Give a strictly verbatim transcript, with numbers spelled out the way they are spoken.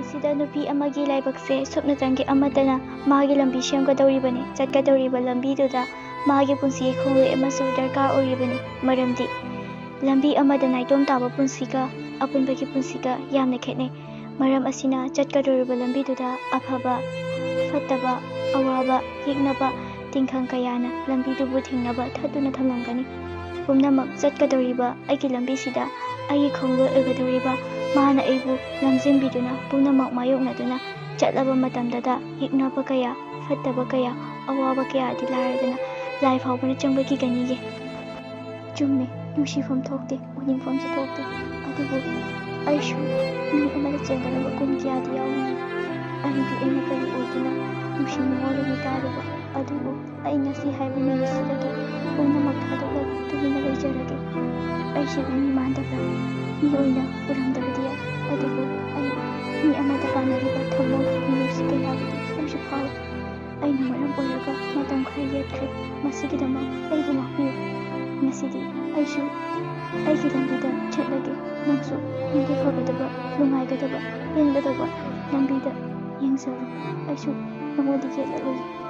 ꯁꯤꯗ ꯅꯨꯄꯤ ꯑꯃꯒꯤ ꯂꯥꯏꯕꯛꯁꯦ ꯁꯨꯞꯅꯇꯪꯒꯤ ꯑꯃꯠꯇꯅ ꯃꯥꯒꯤ ꯂꯝꯕꯤ ꯁꯦꯝꯒꯗꯧꯔꯤꯕꯅꯤ꯫ ꯆꯠꯀꯗꯧꯔꯤꯕ ꯂꯝꯕꯤꯗꯨꯗ ꯃꯥꯒꯤ ꯄꯨꯟꯁꯤꯒꯤ ꯈꯣꯡꯂꯣꯏ ꯑꯃꯁꯨ ꯗꯔꯀꯥꯔ ꯑꯣꯏꯔꯤꯕꯅꯤ꯫ ꯃꯔꯝꯗꯤ ꯂꯝꯕꯤ ꯑꯃꯗ ꯅꯥꯏꯇꯣꯝ ꯇꯥꯕ ꯄꯨꯟꯁꯤꯒ ꯑꯄꯨꯟꯕꯒꯤ ꯄꯨꯟꯁꯤꯒ ꯌꯥꯝꯅ ꯈꯦꯠꯅꯩ꯫ ꯃꯔꯝ ꯑꯁꯤꯅ ꯆꯠꯀꯗꯧꯔꯤꯕ ꯂꯝꯕꯤꯗꯨꯗ ꯑꯐꯕ, ꯐꯠꯇꯕ, ꯑꯋꯥꯕ, ꯌꯦꯛꯅꯕ, ꯇꯤꯟꯈꯪ ꯀꯌꯥꯅ ꯂꯝꯕꯤꯗꯨꯕꯨ ꯊꯤꯡꯅꯕ ꯊꯠꯇꯨꯅ ꯊꯝꯂꯝꯒꯅꯤ꯫ ꯄꯨꯝꯅꯃꯛ ꯆꯠꯀꯗꯧꯔꯤꯕ ꯑꯩꯒꯤ ꯂꯝꯕꯤꯁꯤꯗ ꯑꯩꯒꯤ ꯈꯣꯡꯂꯣꯏ ꯑꯣꯏꯒꯗꯧꯔꯤꯕ ꯃꯥꯅ ꯑꯩꯕꯨ ꯂꯝꯖꯤꯡꯕꯤꯗꯨꯅ ꯄꯨꯝꯅꯃꯛ ꯃꯥꯌꯣꯛꯅꯗꯨꯅ ꯆꯠꯂꯕ ꯃꯇꯝꯗꯗ ꯌꯦꯛꯅꯕ ꯀꯌꯥ, ꯐꯠꯇꯕ ꯀꯌꯥ, ꯑꯋꯥꯕ ꯀꯌꯥꯗꯤ ꯂꯥꯏꯔꯗꯅ ꯂꯥꯏ ꯐꯥꯎꯕꯅ ꯆꯪꯕꯒꯤꯒꯅꯤꯌꯦ꯫ ꯆꯨꯝꯃꯦ, ꯅꯨꯡꯁꯤꯐꯝ ꯊꯣꯛꯇꯦ, ꯎꯅꯤꯡꯐꯝꯁꯨ ꯊꯣꯛꯇꯦ꯫ ꯑꯗꯨꯕꯨ ꯑꯩꯁꯨ ꯃꯤ ꯑꯃꯗ ꯆꯦꯟꯒꯗꯕ ꯒꯨꯟ ꯀꯌꯥꯗꯤ ꯌꯥꯎꯔꯤꯅꯤ꯫ ꯑꯩꯗꯤ ꯑꯩꯅ ꯀꯔꯤ ꯑꯣꯏꯗꯨꯅ ꯅꯨꯡꯁꯤ ꯅꯨꯡꯉꯣꯜ ꯑꯣꯏꯅ ꯇꯥꯔꯨꯕ? ꯑꯗꯨꯕꯨ ꯑꯩ ꯉꯁꯤ ꯍꯥꯏꯕ ꯅꯨꯃꯤꯠꯁꯤꯗꯒꯤ ꯄꯨꯝꯅꯃꯛ ꯊꯥꯗꯣꯛꯂꯒ ꯇꯨꯃꯤꯟꯅ ꯂꯩꯖꯔꯒꯦ꯫ ꯑꯩꯁꯤꯕꯨ ꯃꯤ ꯃꯥꯟꯗꯕ꯭ꯔꯥ? ꯃꯤ ꯑꯣꯏꯅ ꯎꯔꯝꯗꯕꯗꯤ ꯌꯥꯏ, ꯑꯗꯨꯕꯨ ꯑꯩ ꯃꯤ ꯑꯃꯗ ꯄꯥꯟꯅꯔꯤꯕ ꯊꯃꯣꯏ ꯃꯤꯅꯨꯡꯁꯤ ꯀꯌꯥꯕꯨꯗꯤ ꯑꯩꯁꯨ ꯐꯥꯎꯏ꯫ ꯑꯩꯅ ꯃꯔꯝ ꯑꯣꯏꯔꯒ ꯃꯇꯝ ꯈꯔ ꯌꯦꯠꯈ꯭ꯔꯦ, ꯃꯁꯤꯒꯤꯗꯃꯛ ꯑꯩꯕꯨ ꯉꯥꯛꯄꯤꯌꯨ꯫ ꯉꯁꯤꯗꯤ ꯑꯩꯁꯨ ꯑꯩꯒꯤ ꯂꯝꯕꯤꯗ ꯆꯠꯂꯒꯦ, ꯅꯪꯁꯨ ꯅꯪꯒꯤ ꯐꯒꯗꯕ, ꯅꯨꯡꯉꯥꯏꯒꯗꯕ, ꯄꯦꯟꯒꯗꯕ ꯂꯝꯕꯤꯗ ꯌꯦꯡꯖꯔꯣ꯫ ꯑꯩꯁꯨ ꯅꯉꯣꯟꯗ ꯌꯦꯠꯂꯔꯣꯏ꯫